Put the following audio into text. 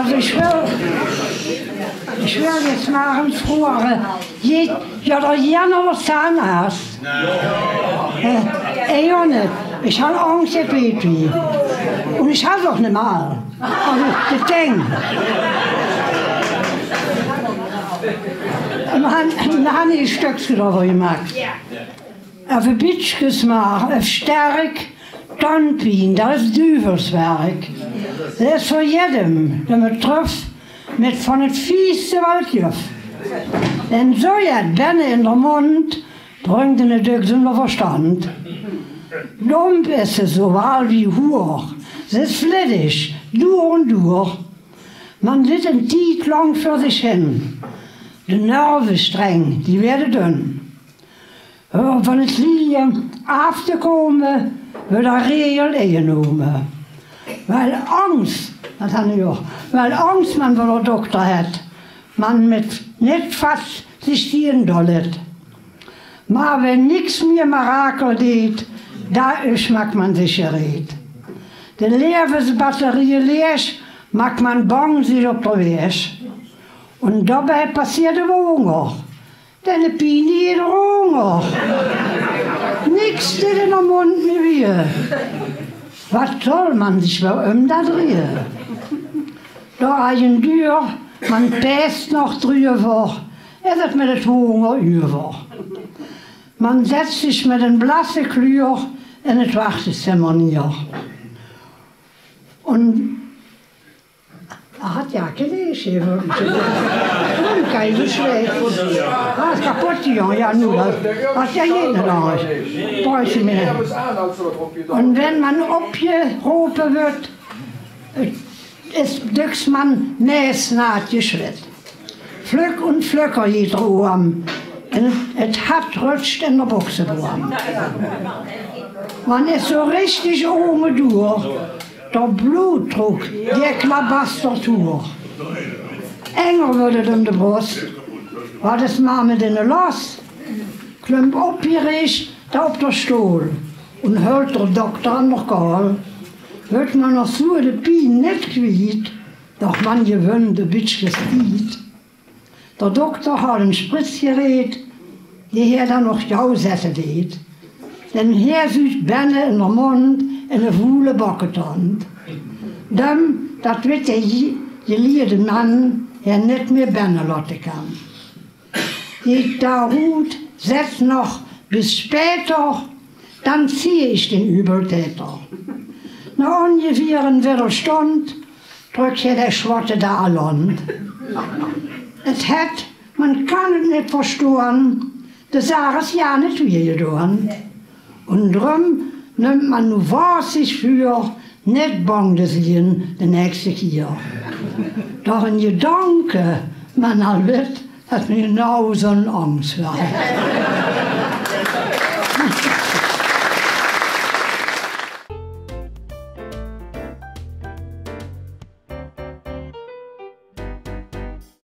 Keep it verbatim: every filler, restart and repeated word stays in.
Also ich will, ich will jetzt mal fragen, geht ja doch jana was Zahnarzt? Äh, ey, Jonne, ich habe Angst, Herr Petri. Und ich habe doch eine Mal. Also, das Ding. Und dann, dann habe ich Stöckchen darüber gemacht. Ef e bitske smaag, ef sterk, Tandpien, dat is duvelswerk. Dat is veur jedem, dae 't tröf, mit van 't vieste wat 't juf. En zoe jet benne in d'r mond, bringk 'ne dök zónger verstand. Domp is ze zowaal wie hoer, ze is flittig, door en door. Man lit 'n tied lang veur zich hin, de nervestreng, die weerde dun. Óm van 't lieje aaf te kómme, weurt d'r regel ingenómme. Wel angs, dat han v'r, wel angs, man, wat d'r dokter het, man mit nit vas zich die in dol het. Mar wen niks mieë mirakel deet, da is mak man zich gereed. De levensbatterieë leeg, mak man bang zich op d'r weeg. Un dobij passeert de wonger. Denne pien die dronger. Niks dit in de mond mieë wieë. Wat zal man zich wel um dat drieë? Door eien duur, man peest nog drüver, is het mit het wonger üver. Man zet zich mit 'n blasse kluur in het wachtezimmer nier. Un Hat ja gelees, hè, wurd ich. Kei so slecht. Ah, is kapot, die Jung. Ja, nu, dat, dat is ja jeden Dag. Brauch ich mehr. Un wen man opgerope weurt, is döks man nees naat geschwit. Flök un flökker jeet d'r oam, en het hat rutscht in de bokseboam. Man is so richtig ónge door, d'r Blootdrök, dee klabastert hoer. Enger weurt het um de brost, wat is mar mit inne los? Klump opgerich da op d'r Stool un höltj d'r dokter an d'r kaol. Weurt man noch so de pien nit kwiet, doch man gewönt e bitske stiet. D'r dokter hat 'n Sprits gereed, dee heer dan noch gauw zette deet. Den heer zuut benne in d'r mond inne voele bokketand. Dum dat witte je-, jelierde man heer nit mieë benne lotte kan. Geht da rut, zet noch bis später, dann zieh ich den Übeltäter. Na ongeveer 'n Weddelstund drökt heer de Schwotte da alond. Et het, man kann et nit verstoon, de Saach is ja nit wieë gedoon. Un drüm nömt man nu vas zich vür, nit bang te zien de nächste Kier. Doch in Gedanke man al wit, dat mien Nau so'n Angs vör het.